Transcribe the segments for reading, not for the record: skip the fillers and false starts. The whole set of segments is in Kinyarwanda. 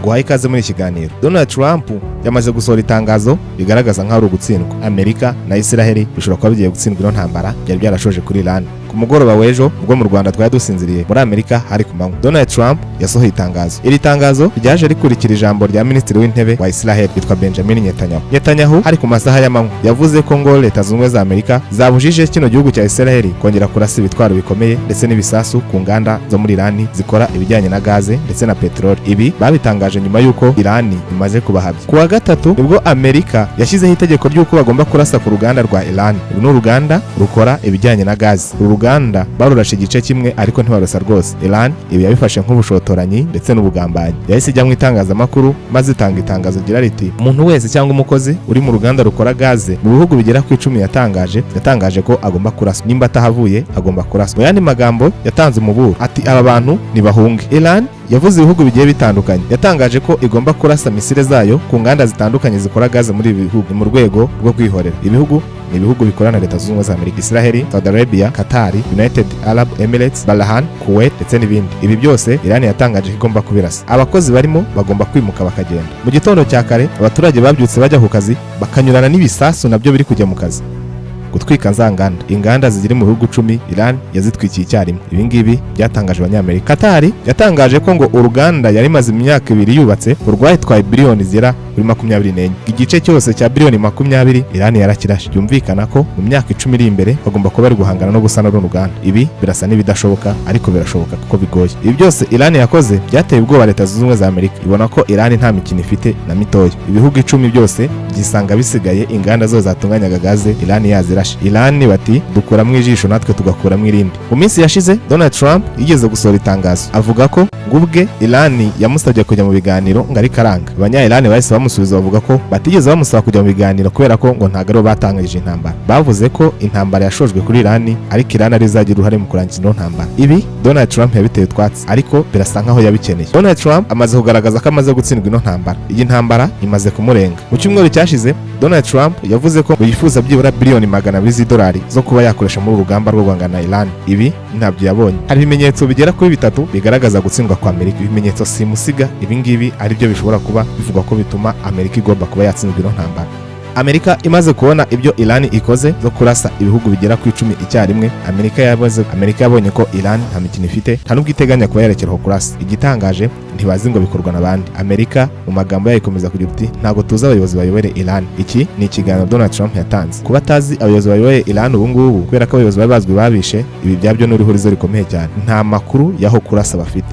Guhaye ikaze muri iki kiganiro. Donald Trump yamaze gusohora itangazo rigaragaza nk'aho ari ugutsindwa. Amerika na Israel bishobora kuba bigiye gutsindwa ino ntambara byari byarashoje kuri Iran. Ku mugoroba w'ejo, ubwo mu Rwanda twari dusinziriye, muri Amerika hari ku manywa, Donald Trump yasohoye itangazo. Iri tangazo ryaje rikurikira ijambo rya Minisitiri w'Intebe wa Israel witwa Benjamin Netanyahu. Netanyahu hari ku masaha y'amanywa yavuze ko ngo Leta Zunze Ubumwe za Amerika zabujije kino gihugu cya Israel kongera kurasa ibitwaro bikomeye ndetse n'ibisasu ku nganda zo muri Iran zikora ibijyanye na gaze ndetse na peteroli. Ibi babitangaje nyuma y'uko Iran imaze kubahabya. Ku wa gatatu nibwo Amerika yashyizeho itegeko ry'uko bagomba kurasa ku ruganda rwa Iran. Uru ni uruganda rukora ibijyanye na gaze. Uru ruganda barurashe igice kimwe, ariko ntibarasa rwose. Iran ibi yabifashe nk'ubushotoranyi ndetse n'ubugambanyi. Yahise ijya mu itangazamakuru maze itanga itangazo gira riti: "Umuntu wese cyangwa umukozi uri mu ruganda rukora gaze mu bihugu bigera ku 10 yatangaje ko agomba kuraswa. Nimba atahavuye, agomba kuraswa." Mu yandi magambo, yatanze umuburo ati: "Aba bantu nibahunge." Iran yavuze ibihugu bigiye bitandukanye, yatangaje ko igomba kurasa misile zayo ku nganda zitandukanye zikora gaze muri ibi bihugu mu rwego rwo kwihorera. Ibihugu ni ibihugu bikorana na Leta Zunze Ubumwe za Amerika: Israel, Saudi Arabia, Qatar, United Arab Emirates, Bahrain, Kuwait ndetse n'ibindi. Ibi byose Iran yatangaje ko igomba kubirasa, abakozi barimo bagomba kwimuka bakagenda. Mu gitondo cya kare abaturage babyutse bajya ku kazi, bakanyurana n'ibisasu nabyo biri kujya mu kazi gutwika za nganda. Inganda zigiri mu bihugu 10 Iran yazitwikiye icyarimwe. Ibi ngibi byatangaje Abanyamerika. Qatar yatangaje ko ngo uruganda yari imaze imyaka 2 yubatse rwayitwaye biliyoni zigera kuri 24, igice cyose cya biliyoni 20 Iran yarakirashe. Byumvikana ko mu myaka 10 iri imbere bagomba kuba bari guhangana no gusana runo ruganda. Ibi birasa n'ibidashoboka, ariko birashoboka kuko bigoye. Ibi byose Iran yakoze byateye ubwoba Leta Zunze Ubumwe za Amerika, ibona ko Iran nta mikino ifite na mitoya. Ibihugu 10 byose byisanga bisigaye inganda zose zatunganyaga gaze Iran yazirashe. Iran bati: "Dukuramo ijisho, natwe tugakuramo irindi." Mu minsi yashize Donald Trump yigeze gusohora itangazo avuga ko ngo ubwe Iran yamusabye kujya mu biganiro, ngo ariko aranga. Abanya Iran bahise bamusubiza bavuga ko batigeze bamusaba kujya mu biganiro, kubera ko ngo ntabwo aribo batangije intambara. Bavuze ko intambara yashojwe kuri Iran, ariko Iran ari izagira uruhare mu kurangiza ino ntambara. Ibi Donald Trump yabiteye utwatsi, ariko birasa nkaho yabikeneye. Donald Trump amaze kugaragaza ko amaze gutsindwa ino ntambara. Iyi ntambara imaze kumurenga. Mu cyumweru cyashize Donald Trump yavuze ko ngo yifuza byibura biliyoni 200 z'idolari zo kuba yakoresha muri uru rugamba rwo guhangana na Iran. Ibi ntabyo yabonye. Hari ibimenyetso bigera kuri bitatu bigaragaza gutsindwa kwa Amerika, ibimenyetso simusiga. Ibi ngibi ari byo bishobora kuba bivugwa ko bituma Amerika igomba kuba yatsinzwe ino ntambara. Amerika imaze kubona ibyo Iran ikoze zo kurasa ibihugu bigera ku 10 icyarimwe, Amerika yabonye ko Iran nta mikino ifite, nta nubwo iteganya kuba yerekeraho kurasa. Igitangaje, ntibazi ngo bikorwa n'abandi. Amerika mu magambo yayo ikomeza kugira uti: "Ntabwo tuzi abayobozi bayobore Iran." Iki ni ikiganiro Donald Trump yatanze. Kuba atazi abayobozi bayoboye Iran ubu ngubu, kubera ko abayobozi bari bazwi babishe, ibi byabyo ni uruhurizo rikomeye cyane. Nta makuru y'aho kurasa bafite.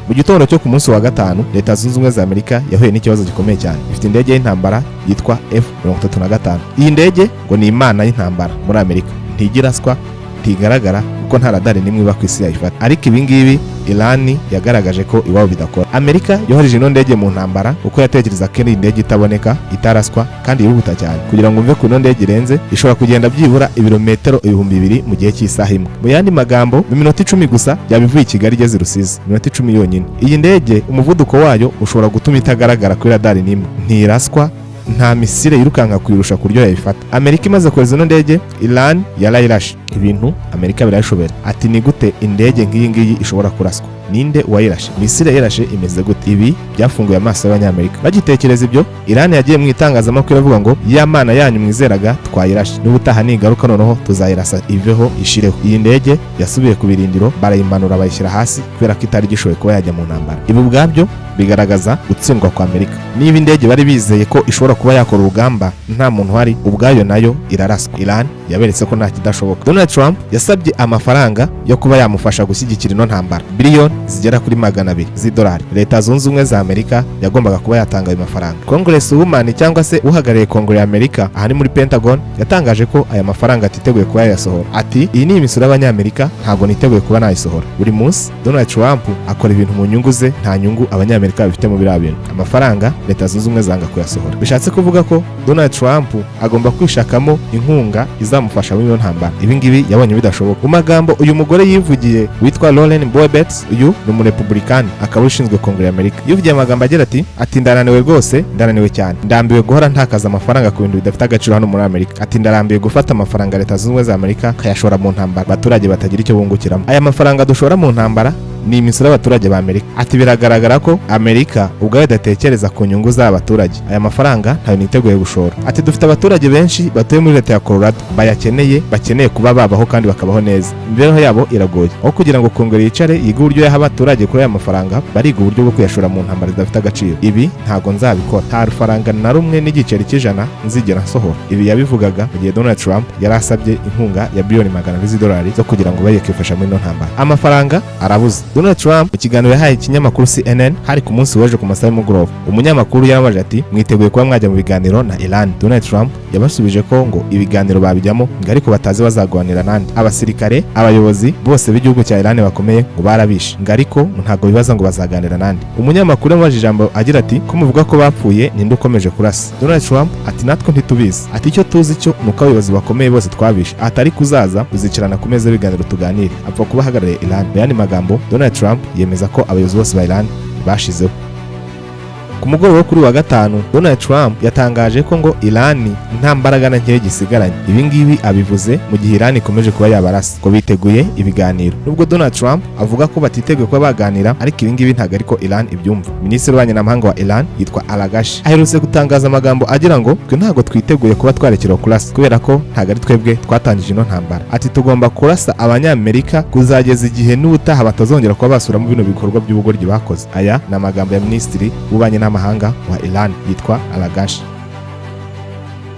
Mu gitondo cyo ku munsi wa gatanu, Leta Zunze Ubumwe za Amerika yahuye n'ikibazo gikomeye cyane. Ifite indege y'intambara yitwa F-35. Iyi ndege ngo ni imana y'intambara muri Amerika, ntigiraswa, ntigaragara, kuko nta radari n'imwe iba ku isi yayifata. Ariko ibi ngibi Iran yagaragaje ko iwabo bidakora. Amerika yohereje ino ndege mu ntambara kuko yatekereza ko ari indege itaboneka, itaraswa kandi yihuta cyane. Kugira ngo umve ku ino ndege irenze, ishobora kugenda byibura ibirometero 2000 mu gihe cy'isaha imwe. Mu yandi magambo, mu minota 10 gusa yaba ivuye i Kigali igeze i Rusizi, minota 10 yonyine. Iyi ndege umuvuduko wayo ushobora gutuma itagaragara kuri radari n'imwe, ntiraswa, nta misile yirukanka kuyirusha ku buryo yayifata. Amerika imaze kohereza ino ndege, Iran yarayirashe. Ibintu Amerika birayishobera, ati: "Ni gute indege nk'iyi ngiyi ishobora kuraswa? Ninde wayirashe? Misile yarashe imeze gute?" Ibi byafunguye amaso y'Abanyamerika bagitekereza ibyo. Iran yagiye mu itangazamakuru iravuga ngo: "Ya mana yanyu mwizeraga twayirashe, n'ubutaha nigaruka noneho tuzayirasa iveho ishireho." Iyi ndege yasubiye ku birindiro, barayimanura bayishyira hasi kubera ko itari gishoboye kuba yajya mu ntambara. Ibi ubwabyo bigaragaza gutsindwa kwa Amerika. Niba indege bari bizeye ko ishobora kuba yakora urugamba nta muntu uhari, ubwayo nayo iraraswa, Iran yaberetse ko nta kidashoboka. Donald Trump yasabye amafaranga yo kuba yamufasha gushyigikira ino ntambara, biliyoni zigera kuri 200 z'idolari. Leta Zunze Ubumwe za Amerika yagombaga kuba yatanga ayo mafaranga. Congress woman cyangwa se uhagarariye Kongere ya Amerika aha ni muri Pentagon yatangaje ko aya mafaranga atiteguye kuba yayasohora. Ati: "Iyi ni imisoro y'Abanyamerika, ntabwo niteguye kuba nayisohora." Buri munsi Donald Trump akora ibintu mu nyungu ze, nta nyungu Abanyamerika babifite mu biriya bintu. Amafaranga Leta Zunze Ubumwe zanga kuyasohora, bishatse kuvuga ko Donald Trump agomba kwishakamo inkunga izamufasha muri iyo ntambara. Ibi ngibi yabonye bidashoboka. Mu magambo uyu mugore yivugiye witwa Lauren Boebert, uyu ni Umurepublikani akaba ushinzwe Kongere y'Amerika, yivugiye amagambo agira ati: "Ndananiwe rwose, ndananiwe cyane, ndambiwe guhora ntakaza amafaranga ku bintu bidafite agaciro hano muri Amerika." Ati: "Ndarambiwe gufata amafaranga Leta Zunze Ubumwe za Amerika kayashora mu ntambara, abaturage batagira icyo bungukiramo. Aya mafaranga dushora mu ntambara Ni imisoro y'abaturage ba Amerika. Ati: "Biragaragara ko Amerika ubwayo idatekereza ku nyungu z'abaturage. Aya mafaranga ntayo niteguye gushora." Ati: "Dufite abaturage benshi batuye muri leta ya Colorado bayakeneye, bakeneye kuba babaho kandi bakabaho neza. Imibereho yabo iragoye. Aho kugira ngo Kongere yicare yige uburyo yaha abaturage kuri aya mafaranga, bariga uburyo bwo kuyashora mu ntambara zidafite agaciro. Ibi ntago nzabikora. Nta rufaranga na rumwe n'igiceri cy'ijana nzigera nsohora." Ibi yabivugaga mu gihe Donald Trump yari asabye inkunga ya biliyoni 200 z'idolari zo kugira ngo baye kwifasha muri ino ntambara. Amafaranga arabuze. Donald Trump mu kiganiro yahaye ikinyamakuru CNN, hari ku munsi w'ejo ku masaha y'umugoroba, umunyamakuru yaramubajije ati: "Mwiteguye kuba mwajya mu biganiro na Iran?" Donald Trump yabasubije ko ngo ibiganiro babijyamo, ngo ariko batazi bazaganira nande. Abasirikare, abayobozi bose b'igihugu cya Iran bakomeye ngo barabishe, ngo ariko ntabwo bibaza ngo bazaganira nande. Umunyamakuru yamubajije ijambo agira ati: "Ko muvuga ko bapfuye, ninde ukomeje kurasa?" Donald Trump ati: "Natwe ntitubizi." Ati: "Icyo tuzi cyo ni uko abayobozi bakomeye bose twabishe." Ati: "Ariko uzaza uzicarana ku meza y'ibiganiro tuganire, apfa kuba ahagarariye Iran." Mu yandi magambo, Donald Trump yemeza ko abayobozi bose ba Iran bashizeho. Ku mugoroba wo kuri wa gatanu, Donald Trump yatangaje ko ngo Iran nta mbaraga na nkeya gisigaranye. Ibi ngibi abivuze mu gihe Iran ikomeje kuba yabarasa, ngo biteguye ibiganiro. Nubwo Donald Trump avuga ko batiteguye kuba baganira, ariko ibi ngibi ntabwo ariko Iran ibyumva. Minisitiri w'ububanyi n'amahanga wa Iran yitwa Araghchi aherutse gutangaza amagambo agira ngo: "Twe ntabwo twiteguye kuba twarekera kurasa, kubera ko ntabwo ari twebwe twatangije ino ntambara." Ati: "Tugomba kurasa Abanyamerika kuzageza igihe n'ubutaha batazongera kuba basubiramo bino bikorwa by'ubugoryi bakoze." Aya ni amagambo ya minisitiri w'ububanyi n'amahanga wa Iran yitwa Araghchi.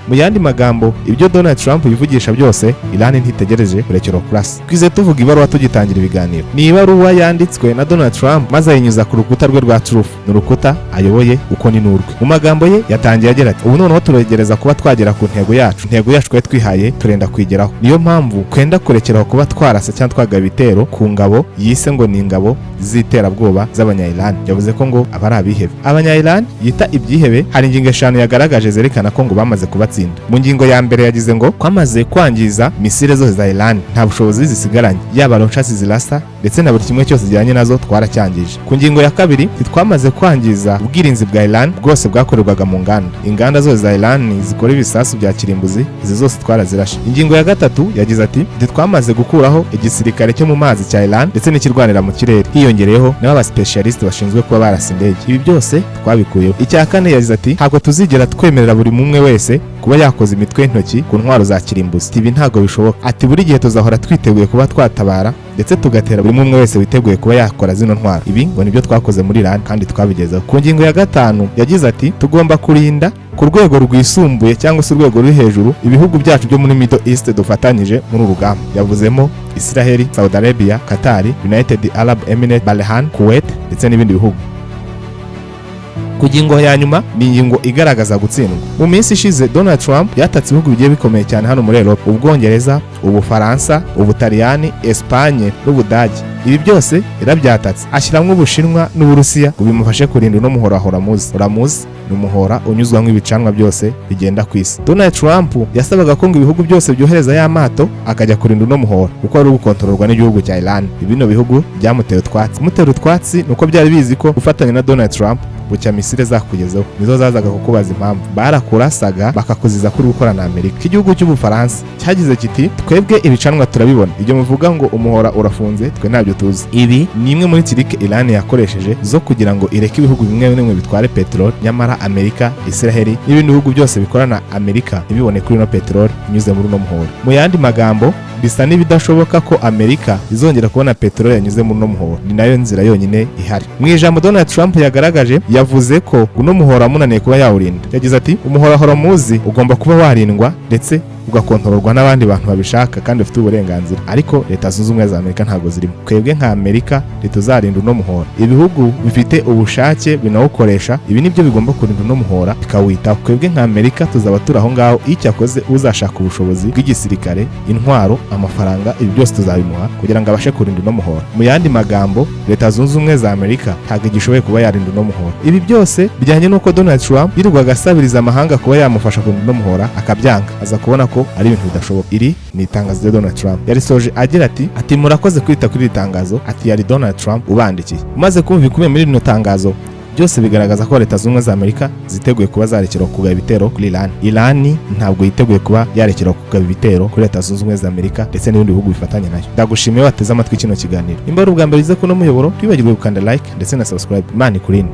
Mu yandi magambo, ibyo Donald Trump yivugisha byose, Iran ntitegereje kurekera kurasa. Twize tuvuga ibaruwa tugitangira ibiganiro. Ni ibaruwa yanditswe na Donald Trump maze ayinyuza ku rukuta rwe rwa Truth. Ni urukuta ayoboye uko ni n'urwe. Mu magambo ye yatangiye agira ati: "Ubu noneho turegereza kuba twagera ku ntego yacu. Intego yacu twari twihaye turenda kuyigeraho. Niyo mpamvu twenda kurekeraho kuba twarasa cyangwa twagaba ibitero ku ngabo," yise ngo ni ingabo z'iterabwoba z'abanya-Iran. Yavuze ko ngo aba ari abihebe, abanya-Iran yita ibyihebe. Hari ingingo eshanu yagaragaje zerekana ko ngo bamaze kubatsinda. Mu ngingo ya mbere yagize ngo: "Twamaze kwangiza misile zose za Iran, nta bushobozi zisigaranye, yaba launchers zirasa ndetse na buri kimwe cyose kijyanye nazo twaracyangije." Ku ngingo ya kabiri, twamaze kwangiza ubwirinzi bwa Iran bwose bwakorerwaga mu nganda. Inganda zose za Iran zikora ibisasu bya kirimbuzi, izi zose twarazirashe. Ingingo ya gatatu yagize ati: "Twamaze gukuraho igisirikare cyo mu mazi cya Iran ndetse n'ikirwanira mu kirere, hiyongereyeho n'aba specialist bashinzwe kuba barasa indege. Ibi byose twabikuyeho." Icya kane yagize ati: "Ntabwo tuzigera twemerera buri mumwe wese kuba yakoza imitwe y'intoki ku ntwaro za kirimbuzi. Ibi ntabwo bishoboka." Ati: "Buri gihe tuzahora twiteguye kuba twatabara ndetse tugatera buri umwe wese witeguye kuba yakora zino ntwaro." Ibi ngo nibyo twakoze muri Iran kandi twabigezeho. Ku ngingo ya gatanu yagize ati: "Tugomba kurinda ku rwego rwisumbuye cyangwa se urwego ruri hejuru ibihugu byacu byo muri Middle East dufatanyije muri uru rugamba." Yavuzemo Israel, Saudi Arabia, Qatar, United Arab Emirates, Bahrain, Kuwait ndetse n'ibindi bihugu. Ku ngingo ya nyuma, ni ingingo igaragaza gutsindwa. Mu minsi ishize, Donald Trump yatatse ibihugu bigiye bikomeye cyane hano muri Europe: Ubwongereza, Ubufaransa, Ubutaliyani, Espagne n'Ubudage. Ibi byose yarabyatatse, ashyiramo Ubushinwa n'Uburusiya ngo bimufashe kurinda uno muhora Hormuz. Hormuz ni umuhora unyuzwamo ibicanwa byose bigenda ku isi. Donald Trump yasabaga ko ngo ibihugu byose byohereza ya mato akajya kurinda uno muhora, kuko wari gukontororwa n'igihugu cya Iran. Bino bihugu byamuteye utwatsi. Kumutera utwatsi ni uko byari bizi ko gufatanya na Donald Trump, bucya misile zakugezeho nizo zazaga kukubaza impamvu barakurasaga, bakakuziza kuri gukora na Amerika. Igihugu cy'Ubufaransa cyagize kiti: "Twebwe ibicanwa turabibona, ibyo muvuga ngo umuhora urafunze twe ntabyo tuzi." Ibi ni imwe muri trick Iran yakoresheje zo kugira ngo ireke ibihugu bimwe na bimwe bitware peteroli, nyamara Amerika, Israel n'ibindi bihugu byose bikorana Amerika ntibibone kuri ino peteroli inyuze muri uno muhora. Mu yandi magambo, bisa n'ibidashoboka ko Amerika izongera kubona peteroli yanyuze muri uno muhora. Ni nayo nzira yonyine ihari. Mu ijambo Donald Trump yagaragaje, yavuze ko uno muhora wamunaniye kuba yawurinda. Yagize ati: "Umuhora Hormuz ugomba kuba warindwa ndetse ugakontororwa n'abandi bantu babishaka kandi bafite uburenganzira, ariko Leta Zunze Ubumwe za Amerika ntabwo zirimo. Twebwe nka Amerika ntituzarinda uno muhora. Ibihugu bifite ubushake binawukoresha, ibi nibyo bigomba kurinda uno muhora bikawitaho. Twebwe nka Amerika tuzaba turi aho ngaho. Icyakoze uzashaka ubushobozi bw'igisirikare, intwaro, amafaranga, ibi byose tuzabimuha kugira ngo abashe kurinda uno muhora." Mu yandi magambo, Leta Zunze Ubumwe za Amerika ntabwo igishoboye kuba yarinda uno muhora. Ibi byose bijyanye n'uko Donald Trump yirirwaga asabiriza amahanga kuba yamufasha kurinda uno muhora, akabyanga, aza kubona ko ari ibintu bidashoboka. Iri ni itangazo rya Donald Trump. Yarisoje agira ati: "Murakoze kwita kuri iri tangazo." Ati: "Yari Donald Trump ubandikiye." Umaze kumva ibikubiye muri rino tangazo, Byose bigaragaza ko Leta Zunze Ubumwe za Amerika ziteguye kuba zarekera kugaba ibitero kuri Iran. Iran ntabwo yiteguye kuba yarekera kugaba ibitero kuri Leta Zunze Ubumwe za Amerika ndetse n'ibindi bihugu bifatanya nayo. Ndagushimiye wateze amatwi kino kiganiro. Nimba ari ubwa mbere uze kuno muyoboro, twibagirwe gukanda like ndetse na subscribe. Imana ikurinde.